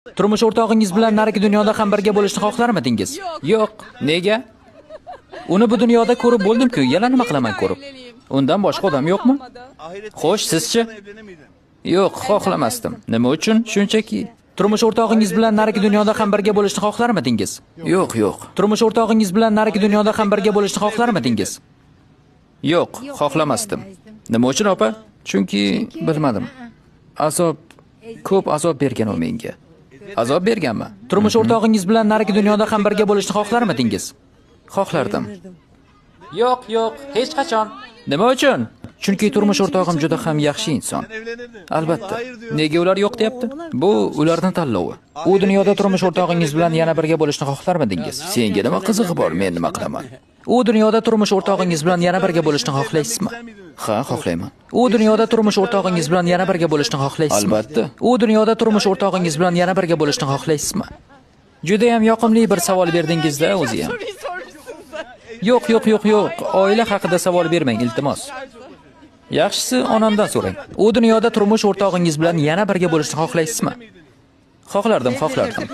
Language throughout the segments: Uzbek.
Turmush o'rtog'ingiz bilan narigi dunyoda ham birga bo'lishni xohlarmidingiz? Yo'q. Nega? Uni bu dunyoda ko'rib bo'ldim-ku, yana nima qilaman ko'rib? Undan boshqa odam yo'qmi? Xo'sh, sizchi? Yo'q, xohlamasdim. Nima uchun? Shunchaki. Turmush o'rtog'ingiz bilan narigi dunyoda ham birga bo'lishni xohlarmidingiz? Yo'q, yo'q. Turmush o'rtog'ingiz bilan narigi dunyoda ham birga bo'lishni xohlarmidingiz? Yo'q, xohlamasdim. Nima uchun, opa? Chunki bilmadim. Azob, ko'p azob bergan u menga. Azob berganmi? Turmush o'rtog'ingiz bilan narigi dunyoda ham birga bo'lishni xohlarmidingiz? Xohlardim. Yo'q, yo'q, hech qachon. Nima uchun? Chunki turmush o'rtog'im juda ham yaxshi inson. Albatta. Nega ular yo'q deyapti? Bu ularning tanlovi. U dunyoda turmush o'rtog'ingiz bilan yana birga bo'lishni xohlarmidingiz? Senga nima qizig'i bor, men nima qilaman? U dunyoda turmush o'rtog'ingiz bilan yana birga bo'lishni xohlaysizmi? Ha, xohlayman. U dunyoda turmush o'rtog'ingiz bilan yana birga bo'lishni xohlaysizmi? Albatta. U dunyoda turmush o'rtog'ingiz bilan yana birga bo'lishni xohlaysizmi? Juda ham yoqimli bir savol berdingiz-da o'zi ham. Yo'q, yo'q, yo'q, yo'q. Oila haqida savol bermang, iltimos. Yaxshisi onamdan so'rang. U dunyoda turmush o'rtog'ingiz bilan yana birga bo'lishni xohlaysizmi? Xohlardim, xohlardim.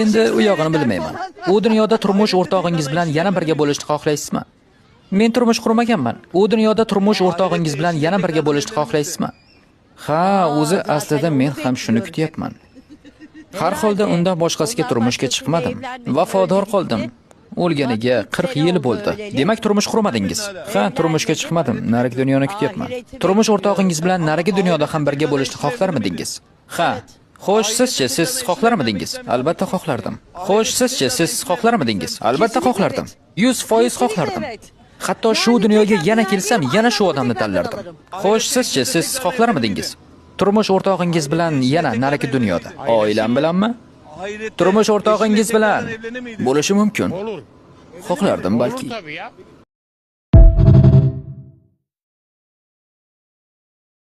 Endi u yog'ini bilmayman. U dunyoda turmush o'rtog'ingiz bilan yana birga bo'lishni xohlaysizmi? Men turmush qurmaganman. U dunyoda turmush o'rtog'ingiz bilan yana birga bo'lishni xohlaysizmi? Ha, o'zi aslida men ham shuni kutyapman. Har holda undan boshqasiga turmushga chiqmadim. Vafodor qoldim. O'lganiga 40 yil bo'ldi. Demak, turmush qurmadingiz. Ha, turmushga chiqmadim. Narigi dunyoni kutyapman. Turmush o'rtog'ingiz bilan narigi dunyoda ham birga bo'lishni xohlarmidingiz? Ha. Xo'sh, sizchi, siz xohlarmidingiz? Albatta xohlardim. Xo'sh, sizchi, siz xohlarmidingiz? Albatta xohlardim. 100% xohlardim. Hatto shu dunyoga yana kelsam, yana shu odamni tanlardim. Xo'sh, sizchi, siz xohlarmidingiz? Turmush o'rtog'ingiz bilan yana narigi dunyoda. Oilam bilanmi? Turmush o'rtog'ingiz bilan bo'lishi mumkin. Xohlardim balki.